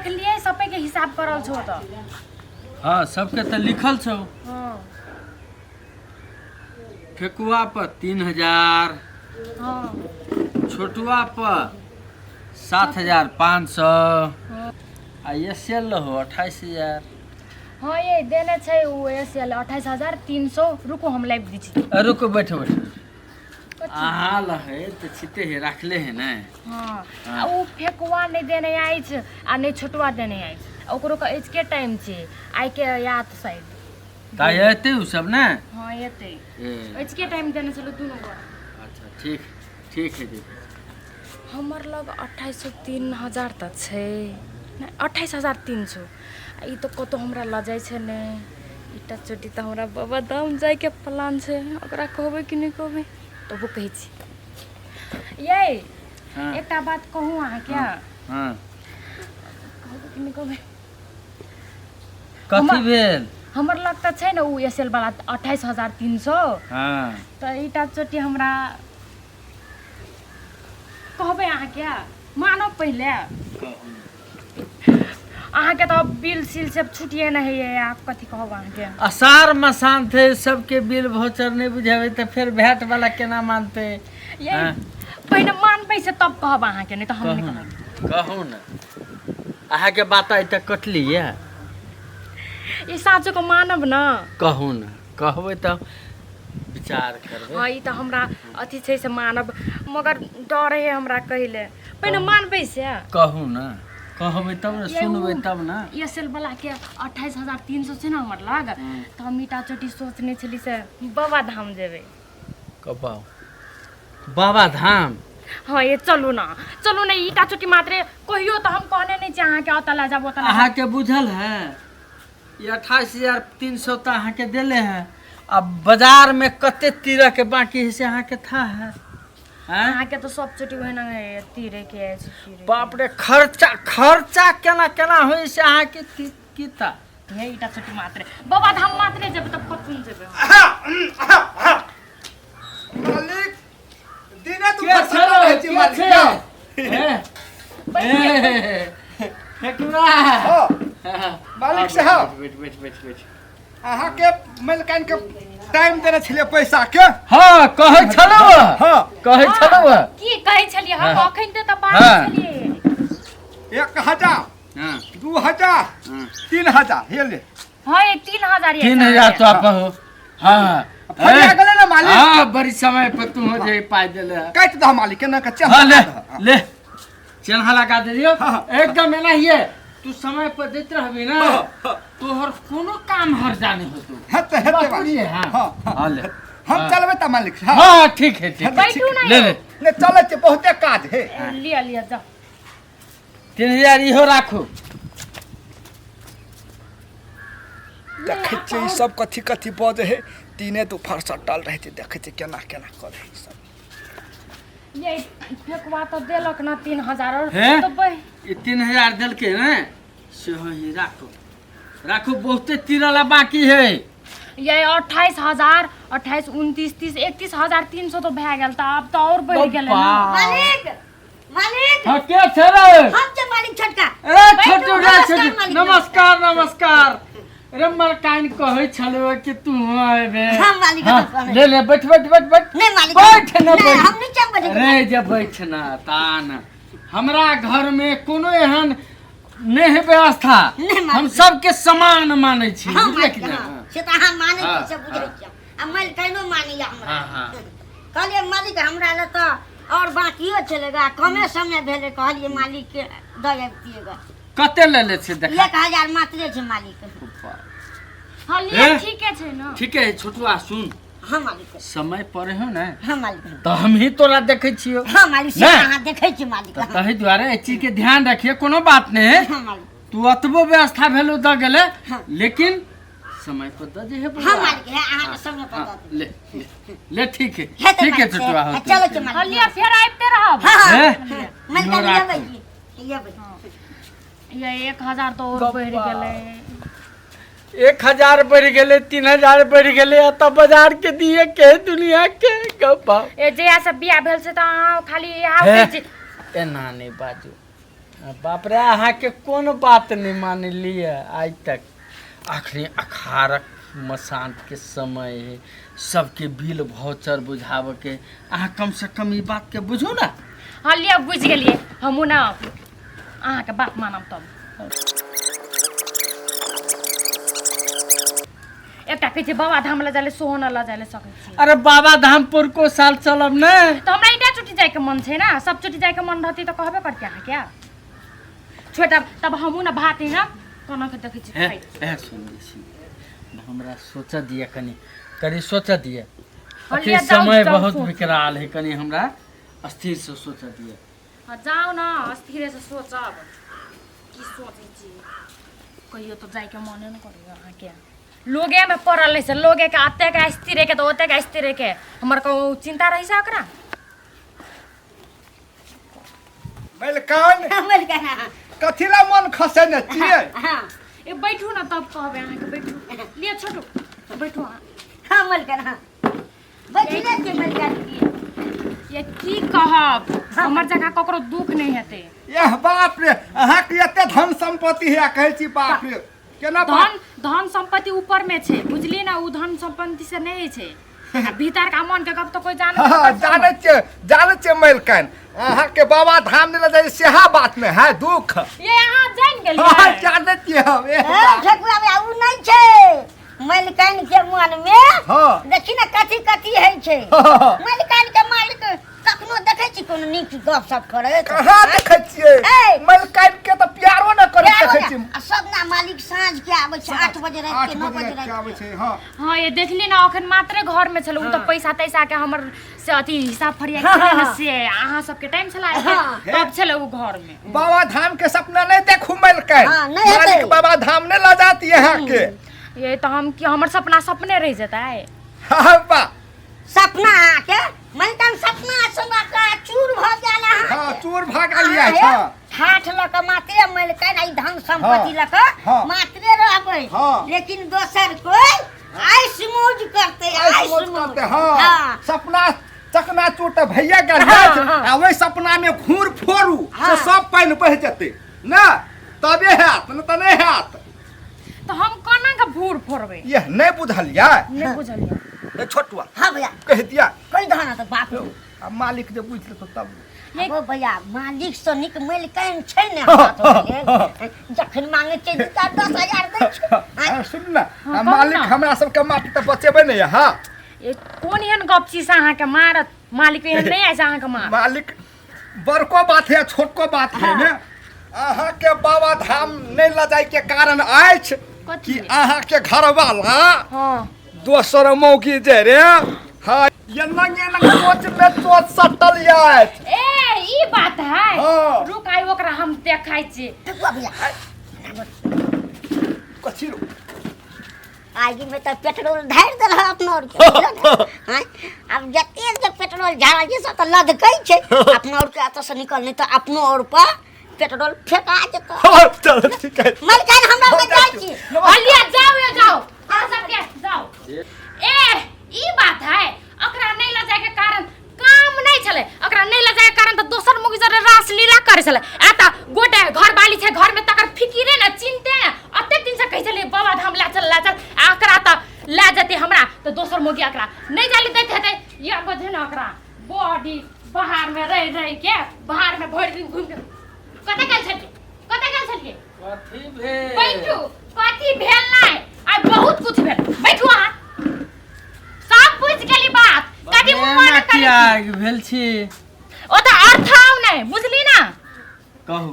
देख लिए सबे के हिसाब करल छो तऽ। हाँ, सबके तऽ लिखल छौ। हाँ। फेकुआ पर 3000। हाँ। छोटुआ पर 7500। हाँ। आ एस एल हो 28,000। हाँ, ये देने छै ओ एस एल 28,300। रुकू, हम लाबि दै छी। रुको, बैठो बैठो। कथी? अहाँ लहे तऽ छिते हे राखले है ने। हाँ। हाँ। आ ओ फेकुआ नहि देने अछि आ नहि छोटुआ देने अछि। ओकरो के अछि के टाइम छै आइ के याद शायद। तऽ एतै ओ सब ने? हाँ, एतै। ए। अछि के टाइम देने छलै दुनू गोरा। अच्छा, ठीक ठीक है दीदी। हमर लग 2800 3000 तऽ छै नहि, 28,300। आ ई तऽ कतहु हमरा लऽ जाइ छै नहि। ईटा चोटी तऽ हमरा बाबा धाम जाइके प्लान छै। ओकरा कहबै कि नहि कहबै? तबो कहै छी यै। हाँ। एकटा बात कहू अहाँके? हाँ। कहबै कि नहि कहबै? कथी भेल? हमर लग तऽ छै ने ओ एस एल वाला 28,300। हाँ। तऽ ईटा चोटी हमरा कहबै अहाँके, मानब पहिले। कहू। अहाँके तऽ बिल सिल सब छुटिए नहि होइए। आब कथी कहब अहाँके? असार मसान थे, सबके बिल भौचर नहि बुझेबै तऽ फेर भैट वाला केना मानते? ये हाँ। पहिने मानबै से तब कहब अहाँके, नहि तऽ हम नहि कहू कहब। ने, कहू ने, अहाँके बात आइ तक कटली यऽ? ई साँचोके मानब ने। कहू ने, कहबै तऽ विचार करबै। हाँ, ई तऽ हमरा अथी छै से मानब, मगर डर है हमरा कहै पहिने मानबै से। कहू ने, कहबै तब ने। ये सुनबै उ- तब ने। एस एल वाला के 28,300 छै ने हमर लग, तऽ हम ईटा चोटी सोचने छली से बाबा धाम जेबै। कबाउ बाबा धाम? हाँ, ये चलू ना, चलू ने। ईटा चोटी मात्रे कहियो तऽ हम कहने नहि छी अहाँके ओतऽ लए जाब, ओतऽ लए जाब। अहाँके बुझल है, ई 28,300 तऽ अहाँके देले है, अब बाजार में कते तीरह के बाकी है से अहाँके था है? हैं? अहाँके तऽ सब चोटी ओहिना तीरे के अछि, तीरे के। बाप रे, खर्चा खर्चा केना केना होइ से अहाँके की था? हे, ईटा चोटी मात्रे बाबा धाम मात्रे जेबै तब कथुन जेबै हम? मालिक, दिने तू के फरसत छै रहै छी के मालिक छै? यौ। हे, हे, फेकुआ। हाँ, मालिक साहब। बैठ बैठ बैठ बैठ। अहाँके मलकान के टाइम देने छलियै पैसा के। हाँ, कहै छलहुँ। हाँ। कहै छलहुँ। की कहै छलियै हम? हाँ। अखन तऽ बाजै हाँ। छलियै। 1000, हाँ। 2000, हाँ। 3000 हे ले। हाँ, ये 3000 ये 3000 तो आप हो। हाँ। फरिया गेलै ने मालिक? हाँ, बड़ी समय पर तू हो जे पाइ देले है। काटि दह मालिक, केना के चल। हाँ, ले ले, चेन्हा लगा देलियो। हाँ। एकदम एना ही तू समय पर देत रहबी ना, हाँ, हाँ। तोहर कोनो काम हर जाने होतो। हेतै हेतै बात मालिक। बुझिए, हाँ। हाँ, हाँ। हाँ, ले। हम हाँ। चलबै तऽ मालिक? हाँ। हाँ, ठीक है, ठीक है। बैठू ना। ले ले। नहि, चलै छै, बहुते काज है। लिअ लिअ, जाउ। 3000 इहो राखू। देखै छियै ई सब कथी कथी बजै है। तीने दुपहर सटल रहै छै। देखै छियै केना केना करै है ई सब। ये फेकुआ तऽ देलक ना 3000 और हे? तऽ ई 3000 देलकै ने, सेहो ही राखू राखू, बहुते तीरला बाकी है। ये 28,000, 28, 29, 30, 31,300 तऽ भए गेल, तऽ आब तऽ और बढ़ि गेलै ने। मालिक, मालिक। हाँ, के छै रे? हम छै मालिक, छोटका। ए बैठू, छोटू रे। नमस्कार छोटू। मालिक। नमस्कार नमस्कार। रे मलकाइन कहै छलौ कि तू आबे। हाँ, मालिक, हाँ, हम ले ले, बैठ बैठ बैठ बैठ। नहीं मालिक। बैठ ना। नहीं, बैठ। हम नीचा में बैठे। रे जे बैठ ना तान, हमरा घर में कोनो एहन नहि है व्यवस्था। नहीं, मालिक। हम सबके समान मानै छी। हाँ बुझलियै मालिक। कि नहि? हाँ, से तऽ अहाँ मानै हाँ, छी से बुझै हाँ। छियै, आ मालिकाइनो मानैया हमरा। हाँ, हाँ। कहलियै मालिक, हमरा लए तऽ और बाकियो छलै गा, कमे समय भेलै, कहलियै मालिक के दऽ अबितियै गा। कते लेले छै देखा? 1000 मात्रे छै मालिक। हाँ, लिअ। हे? ठीके छै ने? ठीके है। छोटुआ, सुन। हाँ मालिक। समय पर हो ने? हाँ मालिक। तऽ हम ही तोरा देखै छियौ। हाँ मालिक, से नहि। अहाँ देखै छी मालिक। तऽ तहि दुआरे एहि चीज के ध्यान रखिए, कोनो बात नहीं है। हाँ मालिक। तू अतबो व्यवस्था भेलो दऽ गेलै, हाँ। लेकिन समय पर दऽ जे। हाँ मालिक, है अहाँके समय पर हाँ, दऽ देब। ले ले, ले, ठीक है। हे तऽ ठीक है मालिक, छोटुआ, से, हो चलो छै मालिक। हाँ, लिअ, फेर आबिते रहब। हाँ हाँ। हे? हाँ, मालिक। इहो राखू। लेबै जी, लेबै। ये 1000 तऽ और बढ़ि गेलै। 1000 बढ़ि गेलै, 3000 बढ़ि गेलै, आ तब बाजार के दिए के दुनिया के गप्पा। ए, जहिया से बियाह भेल से तऽ अहाँ खाली इएह हे? कहै छी। एना नहि बाजू। बाप रे, अहाँके कोन बात नहि मानलियै आइ तक। अखनी अखाड़क मसान्तके समय है, सबके बिल भौचर बुझाबऽके, अहाँ कमसँ कम ई बातके बुझू ने। हँ लिअ, बुझि गेलियै हमहूँ ने, अहाँके बात मानब। तब एकटा कहै छै बाबा धाम लऽ जाय ले, सेहो न लऽ जाय ले सकै छी। अरे बाबा धाम पुरको साल चलब ने। तऽ हमरा ईटा चोटी जायके मन छै ने, सब चोटी जायके मन रहतै तऽ कहबे करतै अहाँके। छोड़, तब तब हमहूँ ने भात ने कोना के देखै छी हे खाइ। हे, सुन सुन, हमरा सोचऽ दिअ, कनि कनि सोचऽ दिअ। हँ, अखन लिअ, जाउ, समय जाउ, बहुत सोचू। विकराल है, कनि हमरा स्थिरसँ सोचऽ दिअ। हँ, जाउ ने, स्थिरेसँ सोचब। की सोचै छी? कहियो तऽ जाइके मने नहि करैए अहाँके। लोगेमे पड़ल रहै छै, लोगेके एतेक स्थिरेके तऽ ओतेक स्थिरेके, हमर कहूँ चिन्ता रहै छै ओकरा। मलकान। मलकान, हाँ। कथी ला मन खसेने छियै? हाँ। ए बैठू ने, तब कहबै अहाँके। बैठू, लिअ छोटू, बैठू अहाँ। हाँ मलकान, हाँ, बैठले छियै मलकान। ये की कहब, हमर जगह ककरो दुख नहि हेतै। एह बाप रे, अहाँके एते धन संपत्ति है, कहै छी बाप रे केना बाप। धन धन संपत्ति ऊपर में छै, बुझली ने? ओ धन संपत्ति से नहीं छै, आ भीतर का मन के गप तो कोई जाने। हाँ, जानै छियै, जानै छियै मलकान, अहाँके बाबा धाम नहि लऽ जाइ सेहा बात मे है दुख। ये अहाँ जान हाँ, गेलियै? जानै छियै हम। एह ए बाप। ठकुआ बे, उ नहि छै मलकान के मन में। देखी ने कथी कथी होइ छै। मलकान के मालिक कखनो देखै छी कोनो नीक गप सप करैत? कहाँ देखै छियै? ए! मलकान के तऽ प्यारो न करैत प्यारो देखै ने। छियै। आ सब ना मालिक साँझ के आबै छै, 8 बजे राति 8 के, 9 बजे बजे राति के राति आबै के। छै। हाँ। हाँ, ये देखली ने, अखन मात्रे घर में छल उ तऽ पैसा तैसा के हमर से अथी हिसाब फरिया के छलै ने, से अहाँ सबके टाइम छला तब छलै उ घर में। बाबा धाम के सपना नहीं देखू मलकान। हाँ, नहीं हेतै। मालिक बाबा धाम नहीं लऽ जात यहाँ के। ये तऽ हम की हमर सपना सपने रहि जेतै? हाँ बा। सपना अहाँके मलकान सपना सुना के चूर भऽ गेल अहाँ। हाँ, चोर भागल जाइ छै। ठाठ लऽ कऽ मात्रे मलकान ई धन संपत्ति लऽ कऽ मात्रे रहबै, लेकिन दोसर कोइ ऐश मौज करतै, ऐश मौज करतै। हाँ, सपना चकना चूर तऽ भैया गेल। आ ओहि सपना में घूर फोड़ू से सब पानि बहि जेतै ने, तबे हैत, नहि तऽ नहि हैत। तऽ हम कोना के भूर फोड़बै? यह नहि बुझलियै? नहि बुझलियै। ए छोटुआ। हाँ भैया। कहि दिया। कहि दह ना तऽ बाप रे। आ मालिक जे बुझि लेतौ तब। ओ भैया, मालिक सँ नीक मलिकाइन छै ने हमरा सबके लेल। जखन मांगे छै 2 4 10,000 दै छै। आ, सुन ने। हाँ, आ कहू मालिक ना। हमरा सबके माटी तऽ बचेबै नहि हाँ। ये कोन एहन गप छी से अहाँके मारत मालिक? एहन नहि आइ से अहाँके मार। मालिक, बड़को बात है, छोटको बात है ने, अहाँके बाबा धाम नहि लऽ जायके कारण अछि कथी? कि अहाँके घरवाला दोसर मौगी जे रे, हाँ, एना एना चोच में चोच सटल अछि। ए ई बात है? हाँ। रुक, आइ ओकरा हम देखाइ छी। ठकुआ भैया। कथी रो? आगि में तऽ पेट्रोल ढारि देलह अपना और के, बुझल ने? आँय? आब जते जे पेट्रोल झाड़ल छै सब तऽ लदकै छै अपना और के। एतऽ से निकल, नहि तऽ अपनो और पर पेट्रोल फेका जेतौ। हाँ, चलो ठीक है। मलकान, हमरा हम के जाइ जाइ छी। छी। हलिया, जाओ ये, जाओ अहाँ सबके जाओ। ए ई बात है, ओकरा नहि लऽ जायके कारण काम नहि छलै। ओकरा नहि लऽ जायके कारण तऽ दोसर मुगी जरे रासलीला करै छलै। आ तऽ गोटे घरवाली छै घरमे, तकर फिकिरे ने, चिन्ते ने। अतेक दिन से कहै छलै बाबा धाम लए चल, लए चल, आ ओकरा तऽ लए जेतै हमरा तऽ दोसर मुगी ओकरा नहि जाय दैत हेतै। या बजे ने ओकरा बॉडी बाहर में रहि रहि के, बाहर में भरि दिन घुमि के। कतऽ गेल छलियै? कतऽ गेल छलियै? कथी भेल? बैठू। कथी भेल नहि, आइ बहुत कुछ भेल। बैठू अहाँ, सब बुझि गेली बात। कथी मुँह एना करै छी? किया भेल छी? ओ तऽ अर्थ आउ नहि, बुझली ना? कहू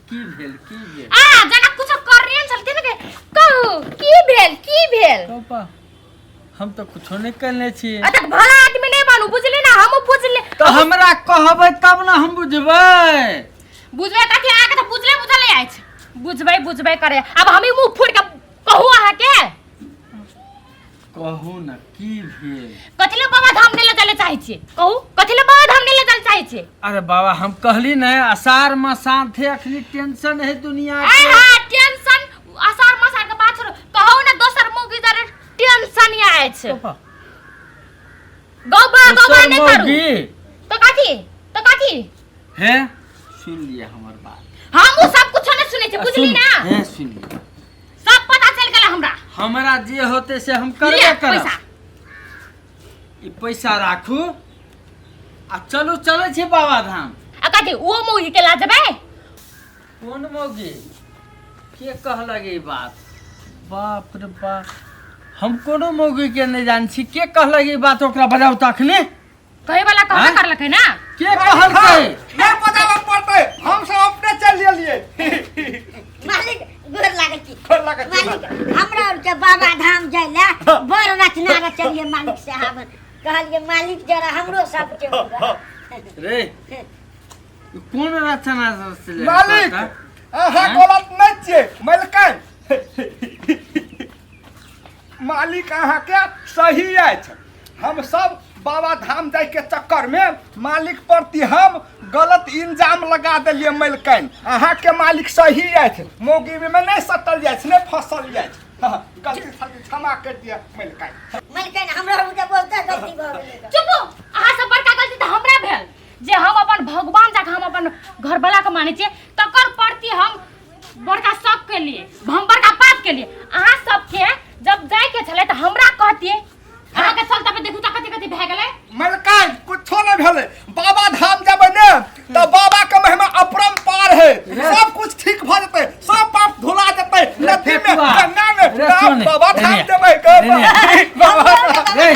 की भेल, की भेल? आ जेना कुछो करने छलथिन के, कहू की भेल, की भेल? पापा, हम तऽ कुछो नहि करने छी। अतक भला आदमी नहि बनू, बुझली ना? हमहूँ बुझली। तऽ हमरा कहबै तब ने हम बुझबै। बुझबै कथी? अहाँके तऽ बुझले बुझले अछि। बुझबै बुझबै करे, आब हमही मुँह फोड़ि कऽ कहू अहाँके? कहू ने की भेल। कथी लए बाबा धाम नहि लऽ जाय लए चाहै छियै? कहू, कथी लए बाबा धाम नहि लऽ जाय लए चाहै छियै? अरे बाबा, हम कहली ने अषाढ़ मासांत है, अखनी टेंशन है दुनिया ए के। हाँ, टेंशन अषाढ़ मसार के बात छोड़ू, कहू ने दोसर मुँह जरे टेंशन अछि। पापा, गौबा गौबा दोसर नहि करू। मौगी तऽ कथी, तऽ कथी? हे, सुन लिअ हमर बात। हम उ सब कुछो नहीं सुनै छी, बुझली ना? हे सुन, सब पता चल गेल हमरा। हमरा जे होते से हम करबे लिअ करब। पैसा। ई पैसा राखू आ चलू, चलै छी बाबा धाम। आ कथी ओ मौगी के ला जेबै? कोन मौगी? के कहलक ई बात? बाप रे बाप, हम कोनो मौगी के नहि जान छी। के कहलक ई बात? ओकरा बजाउ तऽ अखने। कहे वाला कहबे आँय? करलकै ना। के कहलकै? नहि बजाबऽ पड़तै, हम सब अपने चलि एलियै। मालिक, गोर लागै छी। गोर लागै छी। मालिक, हमरा आर के बाबा धाम जाय ला बड़ रचना रचलियै मालिक साहब। कहलियै मालिक जरा हमरो सबके हुए। रे, ई कोन रचना रचले? मालिक, अहाँ गलत नहि छियै मलिकाइन। मालिक, अहाँके सही अछि। हम सब बाबा धाम जायके चक्कर में मालिक प्रति हम गलत इंजाम लगा देलियै मलिकाइन। अहाँके मालिक सही अछि, मौगी में नहि सटल जाइ छै, नहि फसल जाइ छै। हाँ, गलती सलती क्षमा कर दिअ मलिकाइन। मालिकाइन, हमरा आर के बहुत गलती भऽ गेलै। चुप! अहाँ सब बड़का गलती तऽ हमरा भेल जे हम अपन भगवान जाके हम अपन घरवाला के मानै छियै, तकर प्रति हम बड़का शक केलिए, हम बड़का पाप केलिए। अहाँ सबके जब जाय के छलै तऽ हमरा कहतियै। अहाँके चलता पे देखू तऽ कथी कथी भए गेलै। मलकाइन, कुछो नहि भेलै। बाबा धाम जेबै ने तऽ बाबा के महिमा अपरम्पार है, सब कुछ ठीक भऽ जेतै, सब पाप धुला जेतै नदी में, फेकुआ। गंगा में। रे सुन, बाबा धाम रे जेबै गे, रे। बाबा धाम। रे।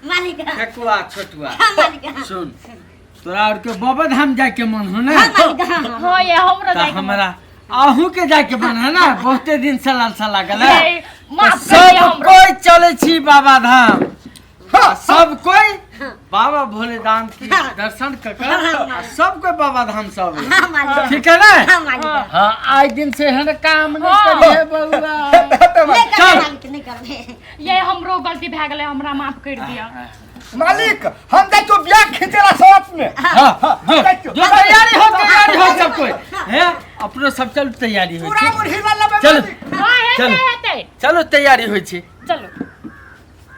मालिक। ठेकुआ, छोटुआ। हाँ मालिक, हाँ। सुन, तोरा आर के बाबा धाम जाय के मन हो ने? हाँ मालिक, हाँ हाँ। हाँ ये, हमरो तऽ जाय के मन। हमरा अहूँ के जाय के मन है ना? बहुते दिन से लालसा लागल है। ये, माफ कर दिअ सब हमरो। कोई चले छी बाबा धाम। हाँ, सब कोई बाबा भोलेदान के दर्शन कर कर आ सब कोई बाबा धाम से अबै। हाँ मालिक। ठीक है ना? हाँ मालिक। हाँ, आज दिन से एहन काम नहीं हाँ। करिए बउआ। हेतै नहि मालिक। करबै चल। मालिक, नहि करबै। ये, हमरो गलती भए गेलै, हमरा माफ कर दिअ। मालिक, हम जाइ छियौ बियाह खींचेला साथ में। हाँ हाँ, जाइ छियौ। जो तैयारी हो, तैयारी हो सब कोई है, अपनो सब चल, तैयारी हो पूरा छै। मुरही लऽ लेबै चल। मालिक। हाँ, हेतै। चल। हेतै। चलो, तैयारी होइ छै। चलो।